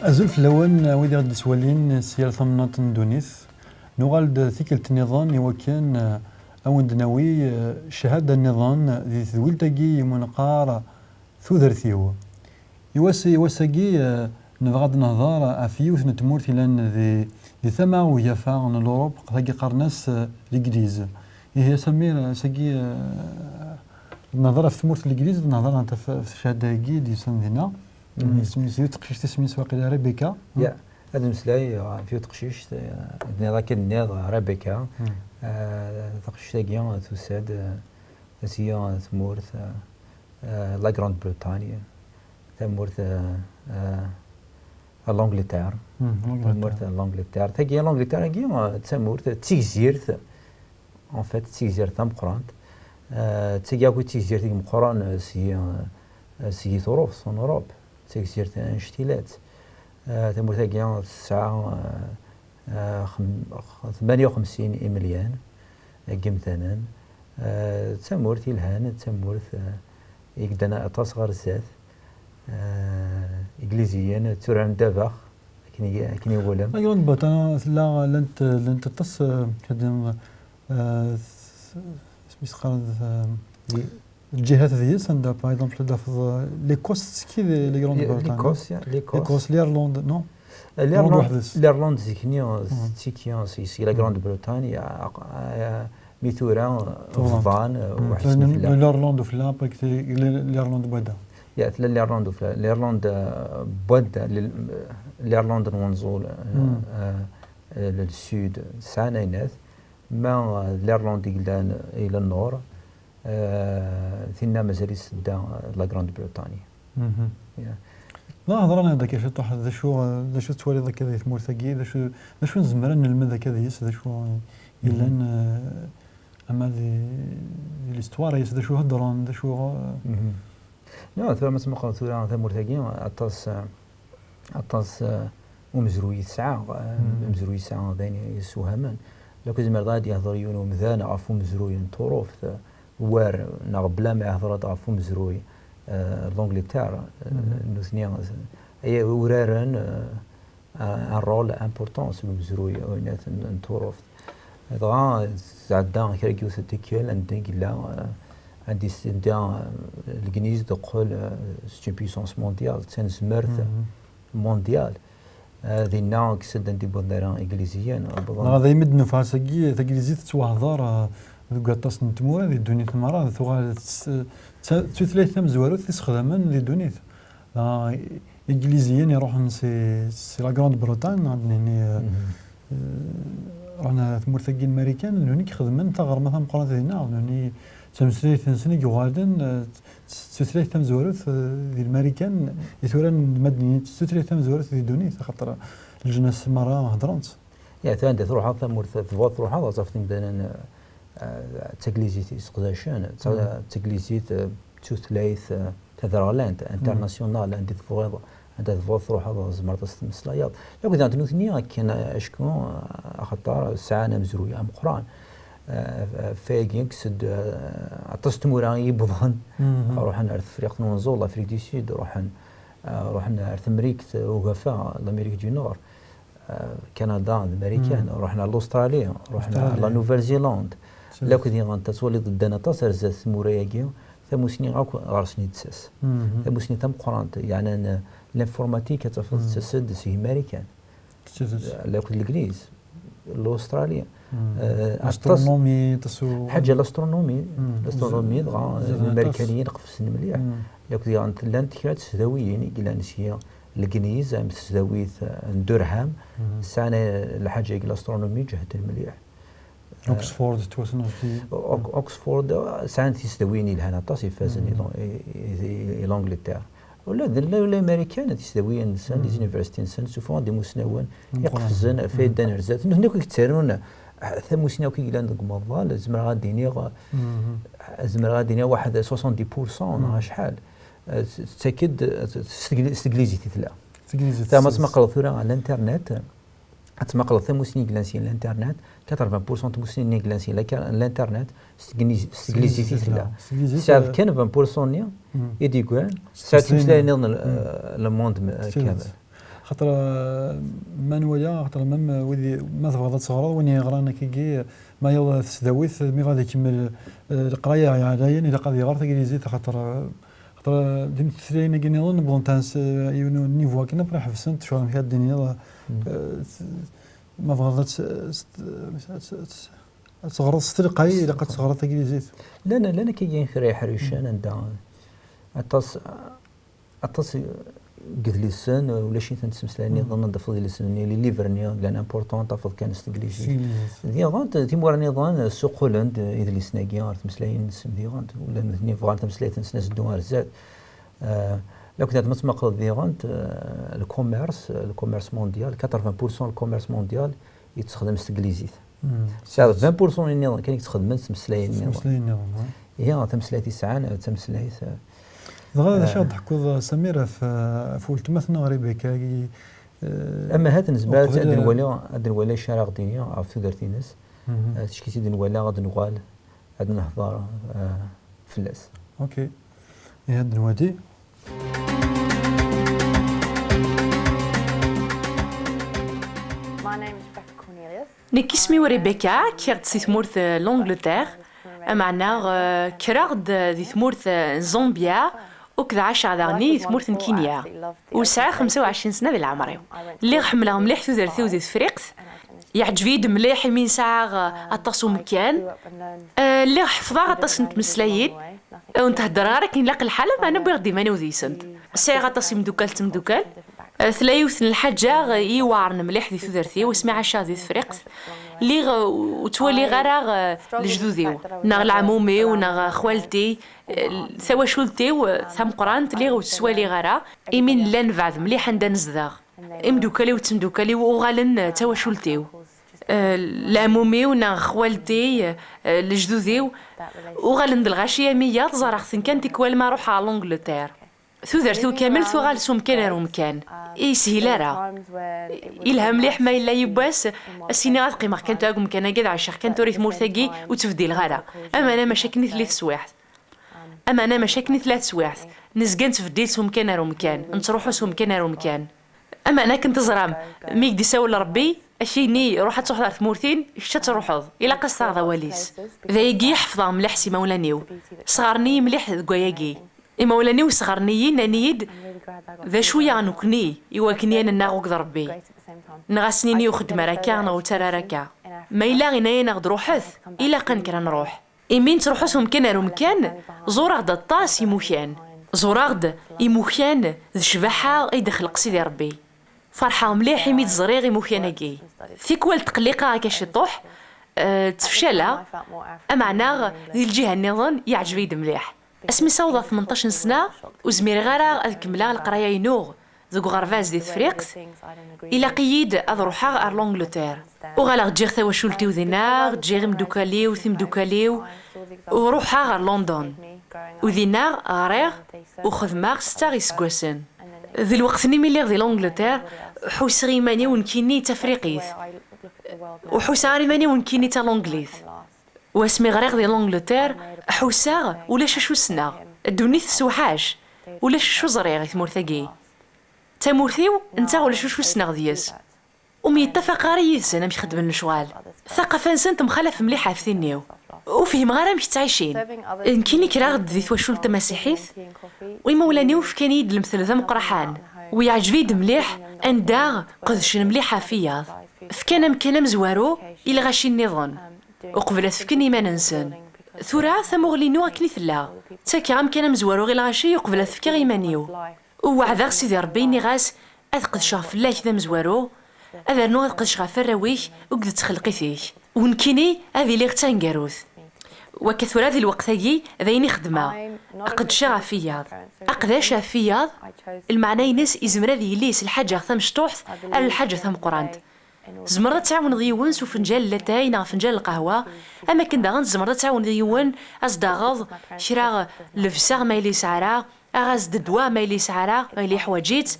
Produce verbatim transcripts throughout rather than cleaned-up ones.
Azul fell-awen, a wid i ɣ-d-ittwalin s yal tamnaḍt n ddunit. Nuɣal-d tikkelt nniḍen i wakken, eh, a wen-d-nawi, eh, ccahada nniḍen di tedwilt-agi i wen-neqqar Tudert-iw. I wass, i wass-agi, eh, nebɣa ad nehḍer ɣef yiwet n tmurt yellan di, di tama ugafa n Lurup, tagi qqaren-as, eh, Legliz. Ihi, a Samir, ass-agi, eh, nehḍer ɣef tmurt n Legliz, nehḍer ɣef, ɣef tcehada-agi d-yusan dinna. Mhm. Isem-is, yiwet teqcict isem-is waqila Rebecca. Ya, ad nmeslay ɣef yiwet teqcict, eh, d-nniḍ akken nniḍ Rebecca. Mhm. Eh, taqcict-agi tusa-d, eh, seg tmurt, eh, eh, la Grande-Bretagne, tamurt, eh, eh, l'Angleterre. Mhm, l'Angleterre. Tamurt n l'Angleterre. Tagi, l'Angleterre-agi, eh, d tamurt, d tigzirt, en fait, d tigzirt tameqqrant. Eh, d tagi akk i d tigzirt i imeqqran, eh, seg, eh, seg Tuṛuft, en Europe. D tigzirt anect-ilatt. Eh, tamurt-agi tesɛa, eh, eh, xem-, tmanya u xemsin imelyan n yimdanen. Eh, d tamurt yelhan, d tamurt, eh, i yeddan aṭas ɣer zdat. Eh, Igliziyen tturaren ddabex, akken i, akken iwulem. La Grande-Bretagne tella, llant, llant aṭas, eh, ad d-, eh, s-, isem-is qqaren, eh, lǧihat deg-s, anda, par exemple, ad tafeḍ, eh, l'Écosse tettekki di la Grande-Bretagne. L'Écosse, ya, l'Écosse. L'Écosse, l'Irlande, non? L'Irlande, l'Irlande zik-nni, mhm, tettekki si, si la Grande-Bretagne, ya, ya, mi tura, eh, bḍan, eh, weḥd-sen fell-aɣ. L'Irlande ufella, après l'Irlande n wadda. Ya, tella l'Irlande ufella. L'Irlande, eh, n wadda, l'Irlande n wenẓul, eh, eh, eh, le sud, sɛan ayennat, ma, eh, l'Irlande i yellan, eh, i le nord, eh, tinna mazal-itt tedda, eh, la Grande-Bretagne. Mhm. Ya. La, hḍer-aneɣ-d akka ciṭuḥ, d acu, eh, d acu tettwaliḍ akka di tmurt-agi, d acu, d acu nezmer ad nelmed akka deg-s, d acu yellan, eh, ama di, di l'histoire-is, d acu heddren, d acu, eh, mhm. Non, tura ma tmuqleḍ tura tamurt-agi, aṭas, eh, aṭas, eh, umezruy i tesɛa, eh, amezruy i tesɛa d ayen yessewhamen. Lakin yezmer ad yehder yiwen umdan ɣef umezruy n Tuṛuft, eh, war neɣ bla ma yehder ɣef umezruy, eh, n l'Angleterre, eh, nutni, eh, ay uraren, eh, un, un rôle important seg umezruy, winnat, n, n Tuṛuft. Dɣa tesɛedda kra n yiwet n tikkal anda i yella, eh, anda i s-, anda, eh, Legliz teqqel, eh, c'est une puissance mondiale, d tanezmart mondiale. Eh, dinna kkes-d anda i wwḍen ara Igliziyen, wwḍen. Dɣa daymi d-nufa ass-agi, taglizit tettwahdar, eh, deg waṭas n tmura di ddunit merra, tuɣal d s-, d ta-, d tutlayt tamezwarut i sexdamen di ddunit. Dɣa Igliziyen iruḥen si, si la Grande-Bretagne, ad nini, eh, eh, ruḥen ar tmurt-agi n Marikan, nuni i ixedmen taɣerma tameqqrant dinna, nuni d tameslayt-nsen i yuɣalen, eh, d tutlayt tamezwarut, eh, di Lmarikan, i tura n-, ma d-nini d tutlayt tamezwarut di ddunit, axaṭer leǧnas merra heddren-tt. Ya, tura anda truḥeḍ tamurt, tebɣuḍ truḥeḍ, ad tafeḍ imdanen, eh, eh, d taglizit i seqdacen, d ta-, d taglizit, eh, d tutlayt, eh, taderɣlant, international, anda i tebɣiḍ, anda tebɣuḍ truḥeḍ, tzemreḍ ad s-temmeslayeḍ. Yakk d nutni akken, eh, acku, eh, axaṭer sɛan amezruy ameqqran. Eh, f-, f-, agi kkes-d, eh, aṭas n tmura i yewwḍen. Ruḥen ar Tefriqt n Wenẓul, l'Afrique du Sud, ruḥen, eh, ruḥen ar Temrikt Ugafa, l'Amérique du Nord. Eh, Kanada d Marikan, ruḥen ar l'Australie, ruḥen ar la Nouvelle-Zélande. Lakk diɣen ad twaliḍ ddan aṭas ar zdat tmura-agi, tamusni akk ɣer-sen i d-ttas. Tamusni tameqqrant, yeɛnan, eh, l'informatique ad tafeḍ tettas-d seg Marikan. Lakk d Legliz, l'Australie. Eh, aṭas. L'astronomie, aṭas u- Ḥaǧa l'astronomie, l'astronomie, dɣa Imarikaniyen qefzen mliḥ. Lakk diɣen llant kra n tesdawiyin i yellan sya Legliz, am tesdawit, eh, n Durham, sɛan, eh, lḥaǧa deg l'astronomie ǧehden mliḥ. Oxford, tettwassen ɣef ti- Ox-, Oxford, eh, sɛan tisdawiyin yelhan aṭas, ifazen i, i, i, i l'Angleterre. Ula d, ula, ula Imarikanen, tisdawiyin-nsen, les universités-nsen, ssufɣen-d imusnawen iqefzen, ɣef ay ddan ar zdat. Nutni akk i yettarun, eh, tamusni akk i yellan deg umaḍal, zemreɣ ad d-iniɣ, zemreɣ ad d-iniɣ waḥed soixante-dix pour cent neɣ acḥal. Eh, tettak-d, eh, s tegli-, s teglizit i tella. Teglizit. Ta ma tmaqleḍ tura ɣer l'internet, ad tmaqleḍ tamusni i yellan si l'internet, quatre-vingts pour cent n tmusni i yellan si la-, l'internet, s tegni-, s teglizit i tella. Tesɛiḍ kan vingt pour cent-nni i d-yeggan, tesɛiḍ tutlayin nniḍen, eh, le monde, eh, kamel. Xaṭer, eh, ma nwala, xaṭer même wid i, ma tebɣiḍ ad teɣreḍ, win yeɣran akkagi, ma yaweḍ tesdawit, mi bɣa ad ikemmel, eh, leqraya ɛlayen, ilaq ad iɣer taglizit, xaṭer, eh, xaṭer, eh, di tutlayin-agi nniḍen, wwḍent ar s-, eh, yiwen n niveau akken, après ḥebsent, ccɣel amek ad d-tiniḍ, eh, s-, ma tebɣiḍ ad tt-, s-, s-, s-, ad teɣreḍ s telqay, ilaq ad teɣreḍ taglizit. Llan, llan akkagi kra iḥricen anda aṭas, aṭas n yedlisen, ulac-iten ttmeslayen niḍen, ad tafeḍ idlisen-nni, les livres-nni, llan important, tafeḍ kan s teglizit. Diɣen, timura niḍen ssuqqulen-d idlisen-agi ɣer tmeslayin-nsen, diɣen, ula d nutni bɣan tameslayt-nsen ad teddu ɣer zdat. Eh, lakin ad ma tmaqleḍ diɣen, eh, le commerce, le commerce mondial, quatre-vingts pour cent le commerce mondial yettexdam s teglizit. Tesɛiḍ vingt pour cent nniḍen kan i yettxedmen s tmeslayin nniḍen. Tmeslayin nniḍen, ha? Ihi, tameslayt i sɛan, d tameslayt, eh, Dɣa d acu eh, ad d-teḥkuḍ, Samir, ɣef, ɣef weltma-tneɣ Rebecca-agi, eh, Ama hat nezmer ad uqbel, eh, d-nwali, ad d-nwali acu ara ɣ-d-tini ɣef tudert-ines. Mhm. Eh, ticki i d-nwala ad d-nuɣal, ad nehḍer, eh, fell-as. Ok. Ihi ad d-nwali. My name is Rebecca Cornelius. Nekk isem-iw Rebecca, kkiɣ-d si tmurt, eh, n l'Angleterre, ameɛna, eh, kkreɣ-d, eh, di tmurt, eh, n Zambia, akked ɛaceɣ daɣen di tmurt n Kenya. U sɛiɣ xemsa u ɛecrin sna di leɛmer-iw. Lliɣ ḥemmleɣ mliḥ tudert-iw di Tefriqt. Yeɛǧeb-iyi-d mliḥ imi nesɛa, eh, aṭas umkan. Eh, lliɣ ḥeffḍeɣ aṭas n tmeslayin. Ur ntheddreɣ ara akken ilaq lḥal, ameɛna wwiɣ-d iman-iw deg-sent. Sɛiɣ aṭas imeddukal d temddukal. Eh, tella yiwet n lḥaǧa i iweɛren mliḥ di tudert-iw, asmi ɛaceɣ di Tefriqt. Lliɣ, eh, ur ttwaliɣ ara, eh, lejdud-iw, neɣ leɛmum-iw, neɣ xwalti, eh, tawacult-iw, eh, tameqqrant, lliɣ ur tt-ttwaliɣ ara, imi nella nebɛed mliḥ anda nezdeɣ. Imeddukal-iw d temddukal-iw uɣalen, eh, d tawacult-iw. Eh, leɛmum-iw neɣ xwalti, eh, lejdud-iw, uɣalen d lɣaci am wiyaḍ, ẓriɣ-ten kan tikwal ma ruḥeɣ ɣer l'Angleterre. Tudert-iw kamel tuɣal s umkan ar umkan. Ur yeshil ara. Yelha mliḥ ma yella yiwwas, ad s-iniɣ ad qqimeɣ kan tura deg umkan-agi, ad ɛiceɣ kan tura i tmurt-agi, ur ttbeddileɣ ara. Ameɛna mačči akken i telli teswiɛt. Ameɛna mačči akken i tella teswiɛt. Nezga nettbeddil s umkan ar umkan, nettruḥu s umkan ar umkan. Ameɛna akken teẓram, mi k-d-isawel Ṛebbi, ad k-yini, "Ruḥ ad truḥeḍ ar tmurt-in", kečč ad truḥeḍ. Ilaq ad s-taɣeḍ awal-is. D ayagi i ḥefḍeɣ mliḥ s imawlan-iw. Sɣerni-yi mliḥ deg wayagi. Imawlan-iw sɣerni-yi, nnan-iyi-d, "D acu-yaɣ nekni, i wakken i aneɣ akked Ṛebbi? Neɣ ad s-nini ur xeddem ara akka, neɣ ur ttara ara akka?" Ma yella yenna-yaneɣ-d, "Ruḥet", ilaq ad nekker ad nruḥ. Imi nettruḥu s umkan ar umkan, ẓureɣ-d aṭas imukan. Ẓureɣ-d imukan d ccbaḥa i d-ixleq Sidi Ṛebbi. Ferḥeɣ mliḥ imi d-ẓriɣ imukan-agi. Tikwal tqelliqeɣ akka ciṭuḥ, eh, ttefcaleɣ, ameɛna di lǧiha nniḍen yeɛǧeb-iyi-d mliḥ. Asmi ssawḍeɣ tmenṭac n sna, ur zmireɣ ara ad kemmleɣ leqraya-inu deg uɣerbaz di Tefriqt, ilaq-iyi-d ad ruḥeɣ ar l'Angleterre. Uɣaleɣ ǧǧiɣ tawacult-iw dinna, ǧǧiɣ imeddukal-iw, timeddukal-iw, u ruḥeɣ ɣer London. U dinna ɣriɣ u xedmeɣ setta iseggasen. Di lweqt-nni mi lliɣ di l'Angleterre, ḥusseɣ iman-iw nekkini d Tafriqit. Ur ḥusseɣ ara iman-iw nekkini d Talanglit. U asmi ɣriɣ di l'Angleterre, ḥusseɣ ulac acu ssneɣ. Ddunit tessewḥac. Ulac acu ẓriɣ i tmurt-agi. Tamurt-iw, netta ulac acu ssneɣ deg-s. Ur myeṭṭafaqeɣ ara yid-sen amek xeddmen lecɣal. Thaqafa-nsen temxalaf mliḥ ɣef tin-iw. Ur fhimeɣ ara amek ttɛicin. Nekkini kkreɣ-d di twacult tamasiḥit, u imawlan-iw fkan-iyi-d lemtel d ameqqraḥan. U yeɛǧeb-iyi-d mliḥ anda qedcen mliḥ ɣef wiyaḍ. Fkan amkan amezwaru i lɣaci nniḍen, uqbel ad t-fken i yiman-nsen. Tura, tamuɣli-inu akken i tella. Ttakeɣ amkan amezwaru i lɣaci uqbel ad t-fkeɣ i yiman-iw. U weɛdeɣ Sidi Ṛebbi, nniɣ-as, "Ad qedceɣ fell-ak d amezwaru, ad rnuɣ ad qedceɣ ɣef warraw-ik akked txelqit-ik." U nekkini ad iliɣ d taneggarut. Wakka tura di lweqt-agi d ayen i xeddmeɣ. Qedceɣ ɣef wiyaḍ. Aqdac ɣef wiyaḍ, lmeɛna-ines izmer ad yili yesselḥaǧ-aɣ tamecṭuḥt ar lḥaǧa tameqqrant. Tzemreḍ ad tɛawneḍ yiwen s ufenǧal n latay neɣ afenǧal n lqahwa, am akken daɣen tzemreḍ ad tɛawneḍ yiwen ad s-d-taɣeḍ kra n llebsa ma yella yesɛa ara, aɣ-as-d ddwa ma yella yesɛa ara, ma yella yeḥwaǧ-itt,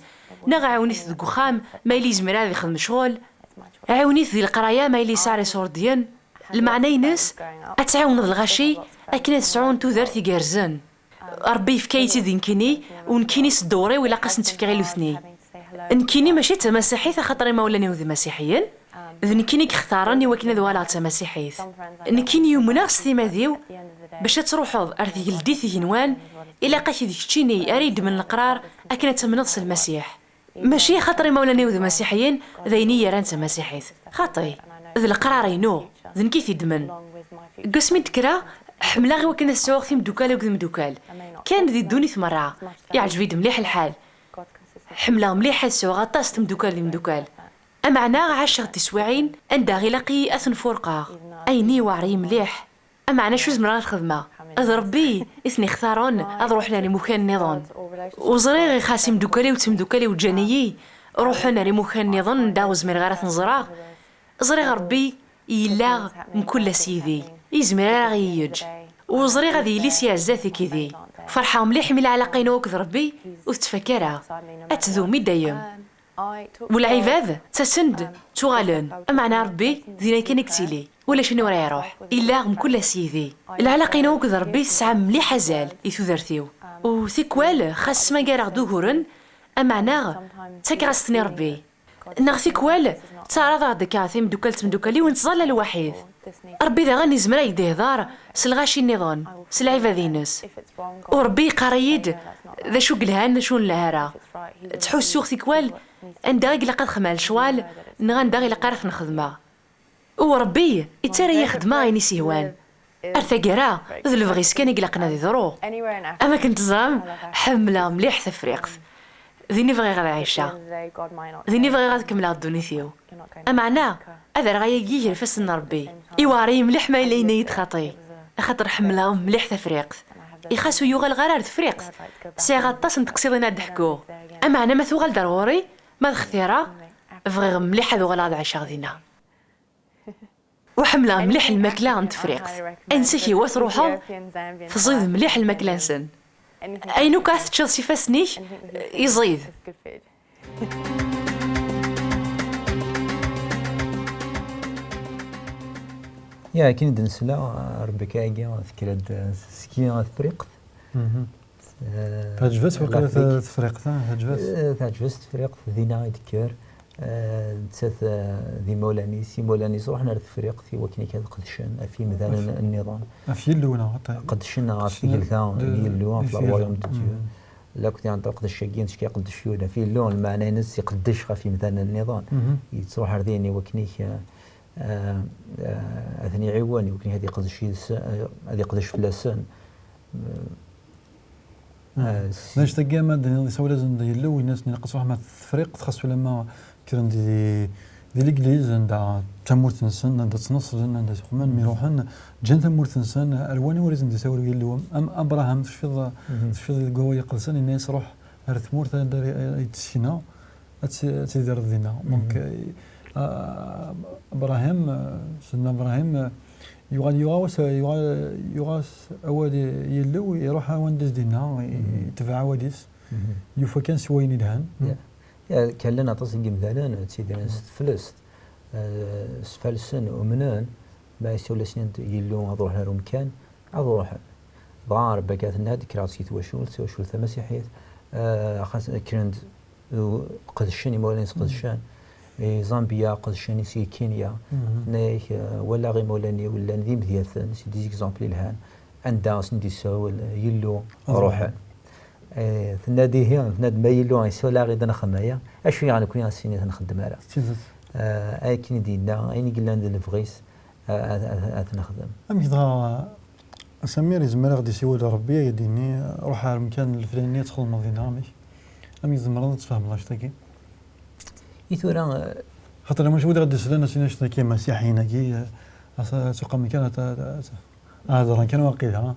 neɣ ɛiwen-it deg uxxam ma yella yezmer ad ixdem ccɣel, ɛiwen-it di leqraya ma yella yesɛa ara iṣurdiyen. Lmeɛna-ines, ad tɛiwneḍ lɣaci akken ad sɛun tudert igerrzen. Ṛebbi yefka-yi-tt-id i nekkini, u nekkini s dduṛ-iw ilaq ad sen-tt-fkeɣ i nutni. Nekkini mačči d tamasiḥit axaṭer imawlan-iw d imasiḥiyen. D nekkini i yextaren i wakken ad uɣaleɣ d tamasiḥit. Nekkini yumneɣ s timad-iw bac ad truḥeḍ ar tgeldit igenwan, ilaq-ak d keččini ara yeddmen leqrar akken ad tamneḍ s Lmasiḥ. Mačči axaṭer imawlan-iw d imasiḥiyen d ayen i yi-yerran d tamasiḥit. Xaṭi, d leqrar-inu, d nekk i t-yeddmen. Deg wasmi d-kkreɣ, ḥemmleɣ i wakken ad sɛuɣ timeddukal akked imeddukal. Kan di ddunit merra, iɛǧeb-iyi-d mliḥ lḥal. Ḥemmleɣ mliḥ ad sɛuɣ aṭas n temdukal d imdukal. Ameɛna ɛaceɣ tiswiɛin anda ilaq-iyi ad ten-furqeɣ. Ayen i iweɛṛ-iyi mliḥ. Ameɛna acu zemreɣ ad xedmeɣ? D Ṛebbi i ten-ixtaren ad ruḥen ar imukan nniḍen. U ẓriɣ i xas imdukal-iw d temdukal-iw ǧǧan-iyi, ruḥen ar imukan nniḍen anda ur zmireɣ ara ad ten-ẓreɣ. Ẓriɣ Ṛebbi yella mkul ass yid-i, yezmer ara ɣ-iyi-yeǧǧ. U ẓriɣ ad yili s yiɛzat akkid-i. Ferḥeɣ mliḥ imi lɛalaqa-inu akked Ṛebbi ur tettfak ara. Ad tdum i dayem. U lɛibad ttasen-d, ttuɣalen. Ameɛna Ṛebbi dinna kan i yettili. Ulac anwa ara iṛuḥ. Illa mkul ass yid-i. Lɛalaqa-inu akked Ṛebbi tesɛa mliḥ azal i tudert-iw. U tikwal, xas smagareɣ-d uguren, ameɛna ttakeɣ-as-ten i Ṛebbi. Neɣ tikwal, ttaɛraḍeɣ-d akka timeddukal d temdukal-iw nettẓalla lwaḥid. Ṛebbi daɣen yezmer ad yi-d-ihdeṛ s lɣaci nniḍen, s lɛibad-ines. U Ṛebbi yeqqar-iyi-d d acu yelhan, d acu ur nelhi ara. Ttḥussuɣ tikwal anda i ilaq ad xedmeɣ lecɣal neɣ anda ilaq ara ten-xedmeɣ. U Ṛebbi yettarra-yi ad xedmeɣ ayen i s-yehwan. Ar taggara, d lebɣi-s kan i ilaqen ad iḍru. Am akken teẓram, ḥemmleɣ mliḥ Tafriqt. Din i bɣiɣ ad ɛiceɣ. Din i bɣiɣ ad kemmleɣ ddunit-iw. Ameɛna, ad rreɣ ayagi gar ifassen n Ṛebbi. Iweɛṛ-iyi mliḥ ma yella yenna-yi-d xaṭi. Axaṭer ḥemmleɣ mliḥ Tafriqt. I xas ur yuɣaleɣ ara ar Tefriqt, sɛiɣ aṭas n teqsiḍin ad d-ḥkuɣ. Ameɛna ma tuɣal-d ar ɣur-i, ma ad xtireɣ, bɣiɣ mliḥ ad uɣaleɣ ad ɛiceɣ dinna. U ḥemmleɣ mliḥ lmakla n Tefriqt. Ansi-k iwa truḥeḍ, teẓiḍ mliḥ lmakla-nsen. Ayen akk ara teččeḍ s ifassen-ik, iẓid. Ya, akken i d-nesla, Rebeka-agi tekra-d seg Tefriqt. Eh, Teɛǧeb-as waqila Tefriqt, ah, teɛǧeb-as. Eh, teɛǧeb-as Tefriqt, dinna i d-tekker. Eh, nettat, eh, d imawlan-is, imawlan-is ruḥen ar Tefriqt i wakken ad qedcen ɣef yimdanen nniḍen. Ɣef Yillu neɣ xaṭi? Qedcen ɣef tgelda n Yillu, ɣef le royaume de Dieu. La kti anta qedc-agi, neska iqeddec yiwen ɣef Yillu, lmeɛna-ines iqeddec ɣef yimdanen nniḍen. Yettruḥ ar din i wakken, eh, eh, eh, ad ten-iɛiwen, i wakken ad iqeddec yid-sen, eh, ad iqeddec fell-asen. Eh, Ah, s- d anect-agi ama d-nniḍ isawal-asen-d Yillu, win-as-nniḍ qas waḥma Tefriqt, xas ulamma kkren di, di legliz, anda d tamurt-nsen, anda ttneṣlen, anda tuxmen, mi ruḥen, ǧǧan tamurt-nsen, ar wani ur asen-d-isawal Yillu? Am Abraham, tecfiḍ, tecfiḍ deg wawal iqedsen, yenna-yas: "Ruḥ ar tmurt anda i, i d-tessekneɣ, ad ti-, ad tidireḍ dinna." Donc, eh, ah, Abraham, eh, Sidna Abraham, eh, yuɣal, yuɣal-as, yuɣal, yuɣal-as awal i Yillu, iruḥ wanda i s-d-yenna, i-, itbeɛ awal-is, yufa kan s wayen ilhan. Ya. Ya, kan llan aṭas n yimdanen ttidiren s teflest, eh, sfalsen, umnen, ma isawel-asen-d Yillu ad ruḥen ar umkan, ad ruḥen. Dɣa Rebeka tenna-d, kkreɣ-d si twacult, tawacult tamasiḥit, eh, xas kkren-d, eh, qedcen, imawlan-is qedcen. I Zambia qedcen, i si Kenya. Tenna-yak, eh, walaɣ imawlan-iw llan d imedyaten, c'est des exemples ilhan, anda i sen-d-isawel Yillu, ruḥen. Eh, tenna-d ihi, tenna-d ma Yillu isawel-aɣ-id ad nexdem aya, acu yeɣ nekni ass-nni ad nexdem ara? Eh, akken i d-yenna, ayen i yellan d lebɣi-s, eh, ad, ad, ad t-nexdem. Amek dɣa, a Samir, yezmer ad ɣ-d-isiwel Rebbi, ad d-yini: "Ruḥ ar umkan leflani ad txedmeḍ dinna"? Amek? Amek tzemreḍ ad tfehmeḍ anect-agi? I tura, eh, xaṭer mačči wid ɣ-d-islan ad s-inin anect-agi, imasiḥiyen-agi, eh, ad, ad tuqam kan, ad, ad, ad, Hedren kan waqila, ha?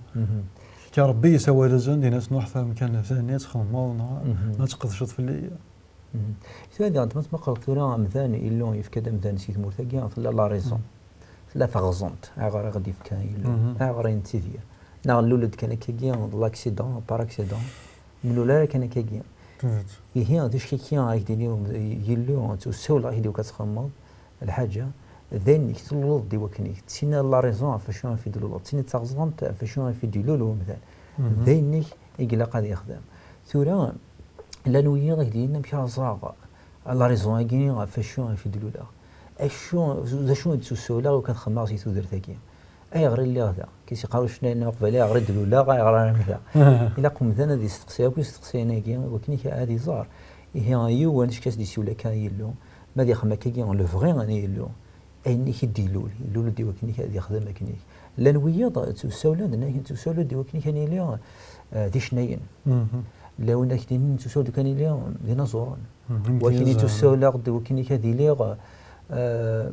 Ka Rebbi yessawal-asen, din-asen: "Ruḥet ar umkan leflani ad txedmeḍ, neɣ ad tqedceḍ fell-i." Tura diɣen, ma tmuqleḍ tura amdan, Illu yefka-d amdan si tmurt-agi, tella la raison. Tella taɣẓent, ayɣer i ɣ-d-yefka Illu, ayɣer i nettidir. Neɣ nlul-d kan akkagi, d l'accident, par accident. Ur nlul ara kan akkagi. Ihi, d acu-agi ara k-d-yini Yillu, ur ssawleɣ-ak-d i wakk ad txedmeḍ lḥaǧa, d ayen-ik tluleḍ-d i wakken-ik. D tin la raison ɣef wacu ɣef i d-tluleḍ, d tin i d taɣẓant ɣef wacu ɣef i d-ilul umdan. D ayen-ik i ilaq ad yexdem. Tura, llan wiyiḍ i k-d-yinin amek ara ẓreɣ La raison-agi ɣef acu i d-luleɣ. Acu, d acu i d-ttussawleɣ i kan xemmeɣ si tudert-agi? Ayɣer i lliɣ da? Kis iqarru ccna-nni uqbel ayɣer i d-luleɣ, ayɣer ara da? Ilaq umdan ad isteqsi akk isteqsiyen-agi, wakken ad iẓer. Ihi yiwen, acu as-d-isiwel akka i Yillu, ma ad ixdem akkagi, lebɣi n Yillu, ayen-nni i d-ilul, ilul-d i wakken ad ixdem akken. Llan wiyaḍ ttussawlen-d, nnan ttussawlen-d i wakken ad nili, eh, d icennayen. Llan win ak-d-inin ttussawlen-d kan ili d inaẓuren. Wakin ttussawleɣ-d i wakken ad iliɣ, eh,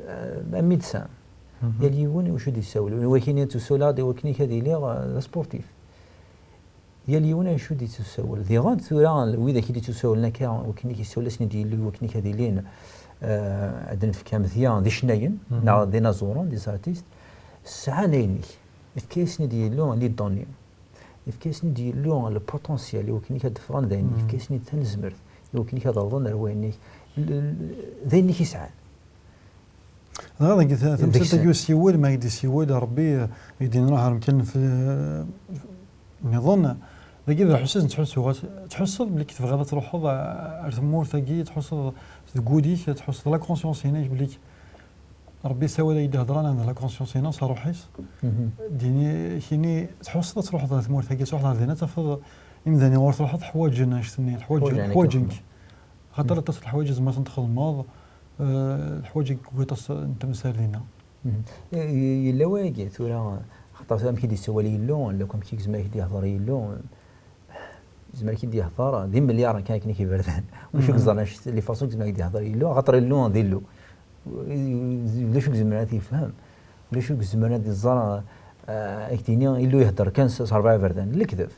eh, am médecin. Yal yiwen i wacu d-yessawel. Wakin ttussawleɣ-d i wakken ad iliɣ, eh, d asportif. Yal yiwen acu d-yettusawel. Diɣen tura widak i d-yettusawlen akka, wakken i yessawel-asen-id Yillu, wakken ad ilin, eh, ad nefk amedya d icennayen, neɣ d inaẓuren, des artistes, sɛan ayen-ik. Yefka-yasen-id Yillu les données. Yefka-yasen-id Yillu le potentiel i wakken ad d-ffɣen d ayen. Yefka-yasen-id tanezmert i wakken ad awḍen ar wayen-ik. L-, l-, d ayen-ik i sɛan. Dɣa deg ta-, tamsalt-agi usiwel, ma i d-isiwel Ṛebbi, eh, i d-yenna ɣer mkan f-, nniḍen, dagi d lḥusis n tḥusu. Ɣas tḥusseḍ belli tebɣiḍ ad truḥeḍ, eh, ar tmurt-agi, tḥusseḍ deg wul-ik, tḥusseḍ la conscience-inek belli Ṛebbi yessawal-ak-d, ihder-aneɣ d la conscience-ines, ṛṛuḥ-is. Dini, kini tḥusseḍ ad truḥeḍ ɣer tmurt-agi, ad truḥeḍ ɣer din, ad tafeḍ imdanen ɣur truḥeḍ ḥwaǧen annect-nni, ḥwaǧen, ḥwaǧen-k. Xaṭer aṭas n leḥwayeǧ i tzemreḍ ad ten-txedmeḍ, eh, leḥwayeǧ i yewwi aṭas n temsal dinna. Mhm. I-, i-, yella wayagi, tura, xaṭer amek i d-yessawal Yillu, lak amek i yezmer ad k-d-yehder Yillu, yezmer ad k-d-yehder, d imelyaṛen kan akken i k-iberdan. Ulac ur yeẓran anect, les façons i yezmer ad k-d-yehder Yillu, axaṭer Yillu d Illu. Ulac ur yezmer ad t-yefhem. Ulac ur yezmer ad iẓer, eh, ad k-d-yini, Illu ihedder kan s, s ṛebɛa iberdan. Lekdeb.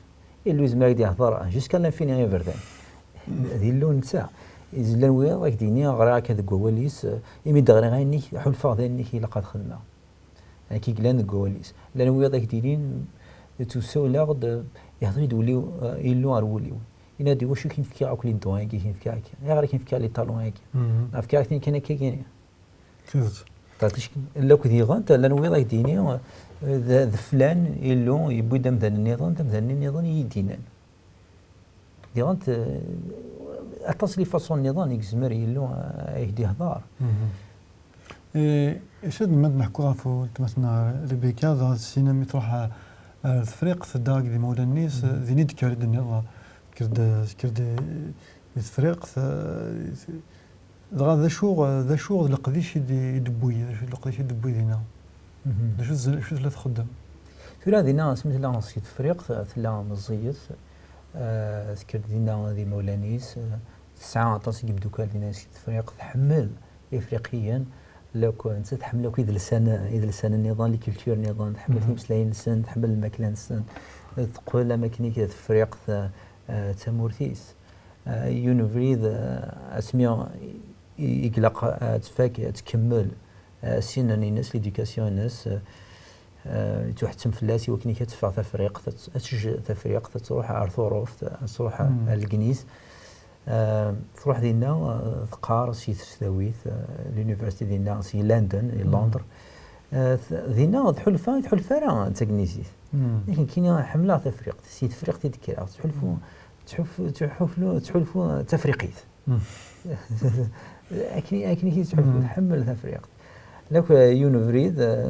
Illu yezmer ad k-d-yehder jusqu'à l'infini iberdan. D Illu netta. Llan wiyaḍ ad k-d-yini, ɣriɣ akka deg wawal-is, eh, imi d-ɣriɣ ayen-ik, ḥulfaɣ d ayen-ik ilaq ad xedmeɣ. Ayen i yellan deg wawal-is. Llan wiyaḍ ad k-d-yinin, ttussawleɣ-d, eh, ihder-d wul-iw, eh, Illu ɣer wul-iw. Yenna-d, iwacu i k-in-fkiɣ akk les dons-agi, i k-in-fkiɣ akka? Ayɣer i k-in-fkiɣ les talents-agi? Fkiɣ-ak-ten kan akka-gini. Tidet. Tatict, llan akk diɣen, llan wiyaḍ ad k-d-yini, eh, d, d flan, Illu, yewwi-d amdan nniḍen, d amdan nniḍen i yi-d-yennan. Diɣen, eh, aṭas les façons nniḍen i yezmer Yillu, eh, ad k-d-ihder. Eh, Icad ma d-neḥku ɣef weltma-tneɣ Rebika, dɣa syin mi truḥ, eh, ar Tefriqt, tedda akked yimawlan-is, din i d-tekker, i d-tenniḍ, tekker-d, tekker-d, eh, di Tefriqt, eh, Dɣa d acu, d acu d leqdic i d-, i d-tewwi, d acu d leqdic i d-tewwi dinna? D acu d-, d acu tella txeddem? Tura dinna, asmi tella si Tefriqt, tella meẓẓiyet, eh, tekker dinna d imawlan-is, eh, tesɛa aṭas n yimeddukal dinna si Tefriqt, tḥemmel Ifriqiyen, lakk, nettat tḥemmel akk idelsan, idelsan nniḍen, les cultures nniḍen, tḥemmel timeslayin-nsen, tḥemmel lmakla-nsen, teqqel am akken i Tefriqt, eh, d tamurt-is. Eh, yiwen ubrid, eh, asmi i, i ilaq, eh, ad tfak, ad tkemmel, eh, ssinen-ines, l'éducation-ines, eh, eh, yettuḥettem fell-as i wakken ad teffeɣ Tafriqt, ad t-, ad tejj Tafriqt, ad truḥ ar Tuṛuft, ad truḥ ar Legniz. Eh, truḥ dinna, eh, teqqar si tesdawit, eh, l'université dinna, si London, i Londres. Eh, t-, dinna tḥulfa, tḥulfa ara d tagnizit. Nekkini ḥemmleɣ Tafriqt, si Tefriqt i d-kkreɣ, ttḥulfu, ttḥulfu, ttḥulfu, ttḥulfu d Tafriqit. Akken, akken i tettḥulfu, tḥemmel Tafriqt. Lakk, eh, yiwen ubrid, eh,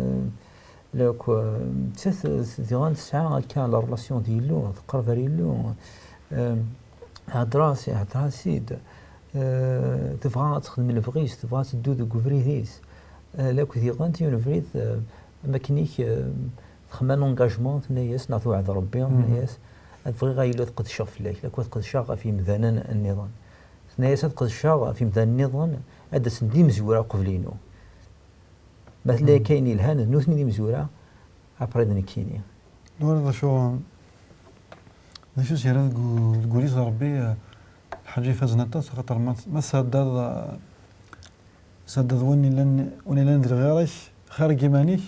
lakk, eh, nettat, eh, diɣen tesɛa akka la relation d Yillu, teqreb ar Yillu, eh, hedra-s, ihedra-s-id, eh, tebɣa ad texdem lebɣi-s, tebɣa ad teddu deg ubrid-is. Eh, lakk diɣen yiwen ubrid, eh, am akken-ik, eh, texma un engagement, tenna-yas, neɣ tewɛed Rebbi, tenna-yas, ad bɣiɣ a Yillu ad qedceɣ fell-ak, lakk ad qedceɣ ɣef yimdanen nniḍen. Tenna-yas, ad qedceɣ ɣef yimdanen nniḍen, ad d-asen d imezwura uqbel-inu. Ma tella akka ayen yelhan, d nutni d imezwura, après d nekkini. Twalaḍ d acu, d acu s-yerra deg u-, deg wul-is Rebbi, eh, lḥaǧa ifazen aṭas, axaṭer ma, ma tesɛeddaḍ, eh, tesɛeddaḍ win yellan, win yellan di lɣir-ik, xir n yiman-ik,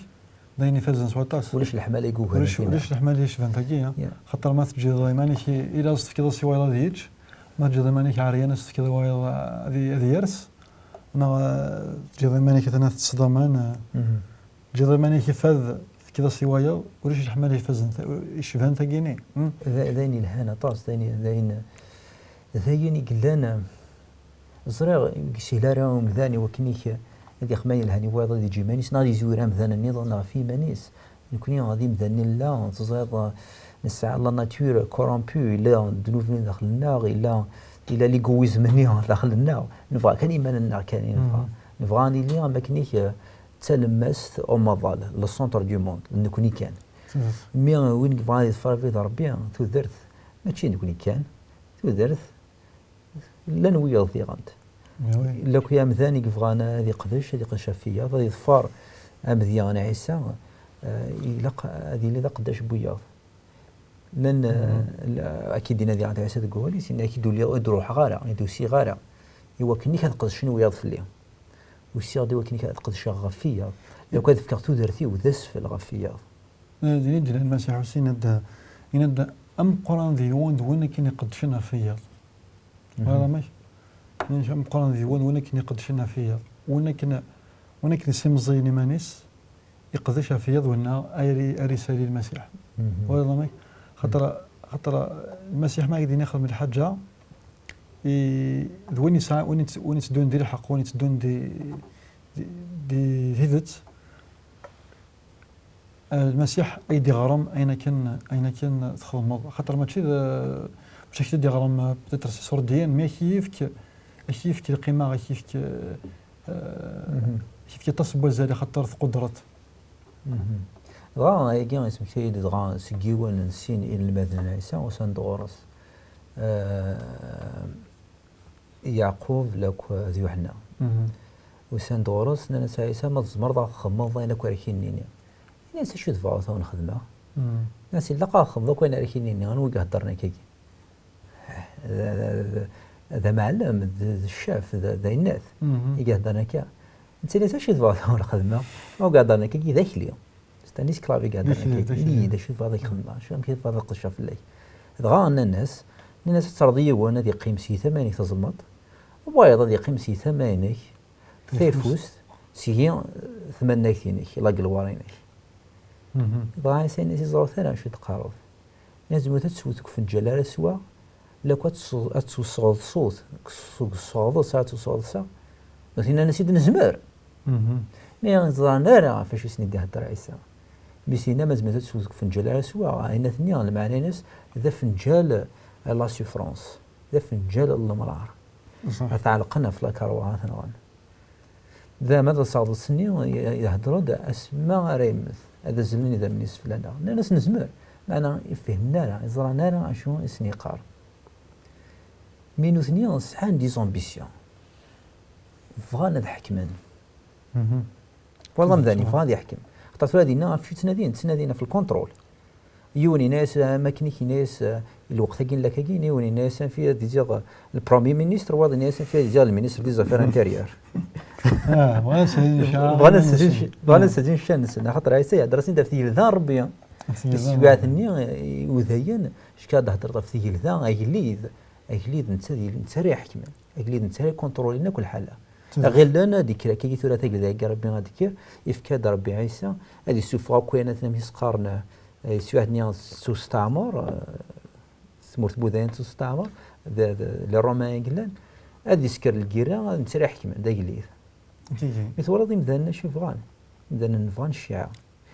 d ayen ifazen s waṭas. Ulac leḥmala i yugaren ulac, ulac leḥmala yecban tagi, ya. Xaṭer ma teǧǧiḍ iman-ik i, i laẓ tefkiḍ-as i wayeḍ ad yečč, ma teǧǧiḍ iman-ik ɛeryan ad s-tefkiḍ i wayeḍ ad y-, ad yers, neɣ, eh, teǧǧiḍ iman-ik atan ad teṭṭseḍ aman, eh, teǧǧiḍ iman-ik i fad, tefkiḍ-as i wayeḍ, ulac leḥmala ifazen, ta-, yecban tagini. D, d ayen yelhan aṭas, d ayen, d ayen, d ayen i yellan, eh, Ẓriɣ ur yeshil ara umdan i wakken ad yexdem ayen yelhan i wayeḍ, ad yeǧǧ iman-is, neɣ ad yezwir amdan nniḍen ɣef yiman-is. Nekni d imdanen nella, teẓriḍ, nesɛa la nature corrompue, yella ddnub-nni daxel-nneɣ, yella, yella l'égoïsme-nni daxel-nneɣ. Nebɣa kan iman-nneɣ kan i nebɣa. Nebɣa ad nili am wakken d talemmast umaḍal, le centre du monde, d nekni kan. Mi win yebɣan ad yeḍfer abrid n Ṛebbi, tudert, mačči d nekni kan, tudert, llan wiyaḍ diɣen. Lakk amdan i yebɣan ad iqdec, ad iqdec ɣef wiyaḍ, ad iḍfer amedya n Ɛisa, eh, ilaq ad yili d aqeddac n wiyaḍ. Llan, eh, la- akka i d-yenna diɣen Ɛisa deg wawal-is, yenna-ak-id ur lliɣ, ur d-ruḥeɣ ara, ur d-usiɣ ara i wakken ad qedcen wiyaḍ fell-i. Usiɣ-d i wakken ad qedceɣ ɣef wiyaḍ. Lakk ad fkeɣ tudert-iw d asfel ɣef wiyaḍ. Eh, din i d-yenna Lmasiḥ Ḥusin, yenna-d, yenna-d, ameqqran deg-wen d win akken iqeddcen ɣef wiyaḍ. Wala amek? Yenna-d, ameqqran deg-wen d win akken iqeddcen ɣef wiyaḍ. Win akken, win akken isimẓiyen iman-is, iqdec ɣef wiyaḍ, winna ara, ara isali Lmasiḥ. Wala amek? Xaṭer, xaṭer Lmasiḥ ma ak-d-yenna ixdem lḥaǧa, i, d win yesɛa, win yett-, win itteddun di lḥeqq, win itteddun di, di, di tidet, eh, Lmasiḥ ay d-iɣrem ayen akken, ayen akken txedmeḍ. Xaṭer mačči d, mačči ak-t-id-iɣrem, eh, peut-être c'est sordien, mais ak-yefk, ak-yefk lqima, ak-yefk, eh, ak-yefk aṭas n wazal, axaṭer tqudret. Dɣa ayagi yesmekta-yi-d dɣa seg yiwen n sin inelmaden n Ɛisa, usan-d ɣur-s, eh, Yeɛqub lakk d Yuḥenna. Usan-d ɣur-s, nnan-as: "Ɛisa, ma tzemreḍ ad aɣ-txedmeḍ ayen akk ara k-nini." Nnan-as: "Acu tebɣiḍ ad wen-xedmeɣ?" Nnan-as: "Ilaq ad aɣ-txedmeḍ akk ayen ara k-nini, anwa i iheddren akkagi?" D, d, d, d amɛellem, d, d ccaf, d, d ayennat i iheddren akka. Netta yenna-as: "Acu tebɣiḍ ad wen-xedmeɣ? Ma ur iheddren akkagi d akli." C'est un esclave i iheddren akkagi. Ini-yi-d acu tebɣiḍ ad k-xedmeɣ, acu, amek i tebɣiḍ ad qedceɣ fell-ak? Dɣa nnan-as, nnan-as: "Ad terreḍ yiwen ad yeqqim seg tama-inek tazelmaḍt, wayeḍ ad yeqqim seg tama-inek tayeffust, seg tmannagt-inek, la gloire-inek." Dɣa Ɛisa yenna-as: "Ur teẓriḍ ara acu i d-teqqareḍ. Nnan-as: 'Tzemreḍ ad tesweḍ deg ufenǧal ara sweɣ, lakk ad tes-, ad tesweḍ ṣṣut, deg ṣṣut ara tesweḍ ṣṣa.'" Nutni nnan-as-id: "Nezmer." Mi ẓran ara ɣef acu i sen-id-ihedder Ɛisa. Mi s-yenna: "Ma tzemreḍ ad tesweḍ deg ufenǧal ara sweɣ", ɛinat-nni, lmeɛna-ines d afenǧal n la souffrance, d afenǧal n lemrar. Ad t-ɛelqen ɣef lakarwa, ad t-nɣen. Dama d asaḍes-nni ihedder-d asma ara yemmet, ad azzlen idammen-is fell-aneɣ. Nnan-as: "Nezmer." Meɛna ur fhimen ara, ur ẓran ara acu i sen-yeqqar. Mi nutni sɛan des ambitions. Bɣan ad ḥekmen. Wala amdan yebɣa ad yeḥkem. Xaṭer tura dinna ɣef acu ttnadin? Ttnadin ɣef lkuntrul. Yiwen yenna-yas, am akken i yenna-yas, eh, lweqt-agi n lakagi, yiwen yenna-yas: "Anef-iyi ad iziɣ le Premier ministre", wayeḍ yenna-yas: "Anef-iyi ad iziɣ le ministre des affaires intérieures." Bɣan ad ssedin, bɣan ad ssedin ccan-nsen, axaṭer Ɛisa ihedder-asen-d ɣef tgelda n Ṛebbi. Ɣef tgelda n Ṛebbi. Teswiɛt-nni, eh, udayen, cka ad d-heddreḍ ɣef tgelda, agellid, agellid netta d, netta ara iḥekmen. Agellid netta ara ikuntrulin akk lḥala. Ɣilen ad d-ikker akkagi tura tagelda-agi Ṛebbi ad d-ikker, ifka-d Ṛebbi Ɛisa, ad issufeɣ akk ayen aten amek i s-qqaren, eh, swiɛt-nni s usteɛmer, eh, tmurt n Wudayen s usteɛmer, d, d, les Romains i yellan, ad isker lgirra, ad netta ara iḥekmen, d agellid. Mi twalaḍ imdanen acu bɣan? Imdanen bɣan cciɛa.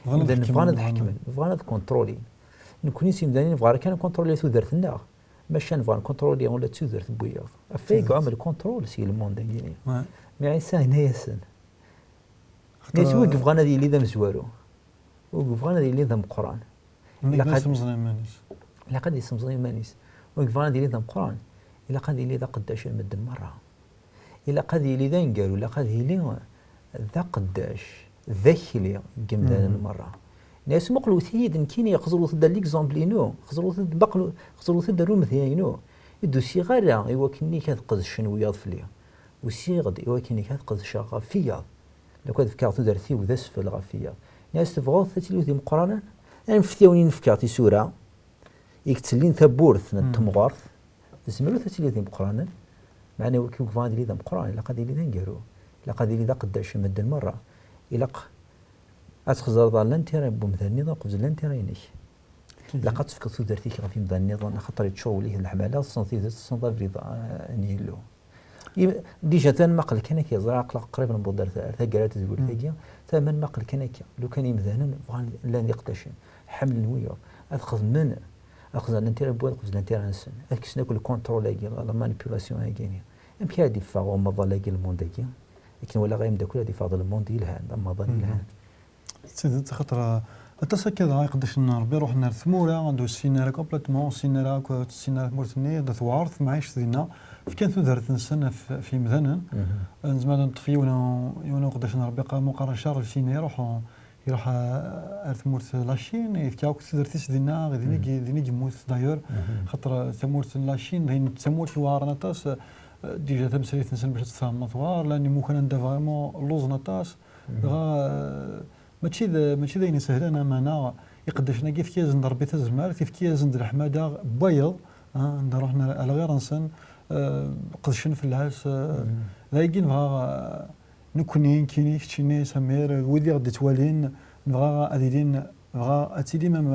Imdanen bɣan ad ḥekmen, bɣan ad kuntrulin. Nekni s imdanen nebɣa kan ad kuntruli tudert-nneɣ, maca nebɣa ad kuntruli ula d tudert n wiyaḍ. Ɣef ay iɛum lkuntrul si lmund-agi-ni. Mi Ɛisa yenna-yasen, yenna-yasen, wi yebɣan ad yili d amezwaru, wi yebɣan ad yili d ameqqran, ilaq ad yessemẓi iman-is. Ilaq ad yessemẓi iman-is. Wi yebɣan ad yili d ameqqran, ilaq ad yili d aqeddac n medden merra. Ilaq ad yili d aneggaru, ilaq ad yili d aqeddac, d akli deg yimdanen merra. Nna-as, muqlet-iyi-d nekkini, xeẓret-d l'exemple-inu, xeẓret-d, xeẓret-d arumedya-inu. Ur d-usiɣ ara i wakken-ik ad qedcen wiyaḍ fell-i. Usiɣ-d i wakken-ik ad qedceɣ ɣef wiyaḍ. Lakk ad fkeɣ tudert-iw d asfel ɣef wiyaḍ. Nna-as, tebɣuḍ ad tiliḍ d imeqqranen? Anfet-awen i n-fkeɣ tisura i yettellin tawwurt n temɣart, tzemreḍ ad tiliḍ d imeqqranen, meɛna wagi yebɣa ad yili d ameqqran, ilaq ad yili d aneggaru, ilaq ad yili d aqeddac n medden merra, ilaq ad txeẓreḍ ɣer l'intérêt n wemdan-nniḍen uqbel l'intérêt-inek. Ilaq ad tefkeḍ tudert-ik ɣef yimdanen-nniḍen, axaṭer yeččur wul-ik d leḥmala, tessneḍ tidet, tessneḍ abrid, ah, n Yillu. Déjà, tama n lmaqel kan akka, ẓriɣ aql-aɣ qrib newweḍ ar ta-, ar taggara n tedwilt-agi, tama n lmaqel kan akka, lukan imdanen bɣan, llan d iqeddacen, ḥemmlen wiyaḍ, ad xedmen, ad xedmen l'intérêt n wid, qeblen l'intérêt-nsen, ad kksen akk le contrôle-agi, la manipulation-agi-ni. Amek ara d-iffeɣ umaḍal-agi, le monde-agi? Akken walaɣ ay ameddakel, ad iffeɣ d le monde yelhan, d amaḍal yelhan. D tidet, axaṭer, uh, aṭas akka dɣa iqeddacen n Ṛebbi ruḥen ar tmura, ur ssinen ara complètement, ur ssinen ara akk, ur ssinen ara tmurt-nni, d tewɛer temɛict dinna, fkan tudert-nsen ɣef, ɣef yimdanen. Nezmer ad neṭṭef yiwen u-, yiwen uqeddac n Ṛebbi, qa-, Muqar Acar, Lsina, iruḥ, iruḥ, uh, ar tmurt n la Chine, yefka akk tudert-is dinna, dinna i gi-, dinna i yemmut d'ailleurs, xaṭer, uh, tamurt n la Chine, d ayen d tamurt iweɛṛen aṭas, uh, déjà tameslayt-nsen bac ad tfehmeḍ tewɛer, llan imukan anda vraiment lluẓen aṭas, dɣa, uh, mačči d, mačči d ayen isehlen, ameɛna iqeddacen-agi yefka-yasen-d Ṛebbi tazmert, yefka-yasen-d leḥmada n wayeḍ, ah, anda ruḥen ar, ar lɣir-nsen, uh, qedcen fell-as, uh, d ayagi nebɣa, uh, nekkni, nekkini, keččini, Samir, d wid i ɣ-d-ittwalin, nebɣa ad ilin, nebɣa ad tilim am,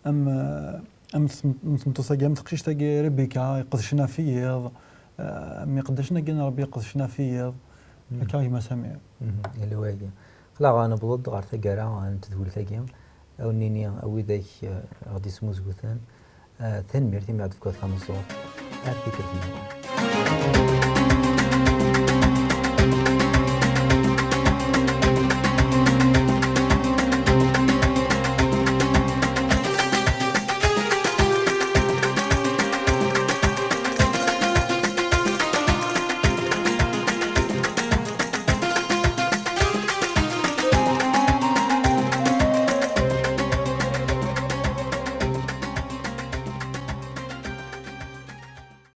am, uh, am tem-, am tmeṭṭut-agi, am teqcict-agi, Rebecca, iqedcen ɣef yiḍ, uh, am iqeddacen-agi n Ṛebbi iqedcen ɣef yiḍ, akka gma Samir. Yella wayagi. Aql-aɣ newweḍ-d ɣer taggara n tedwilt-agi. Ad wen-nini a widak, eh, ɣ-d-ismuzguten, eh, tanemmirt imi ɣ-d-tefkiḍ tameẓẓuɣt. Ar tikkelt nniḍen.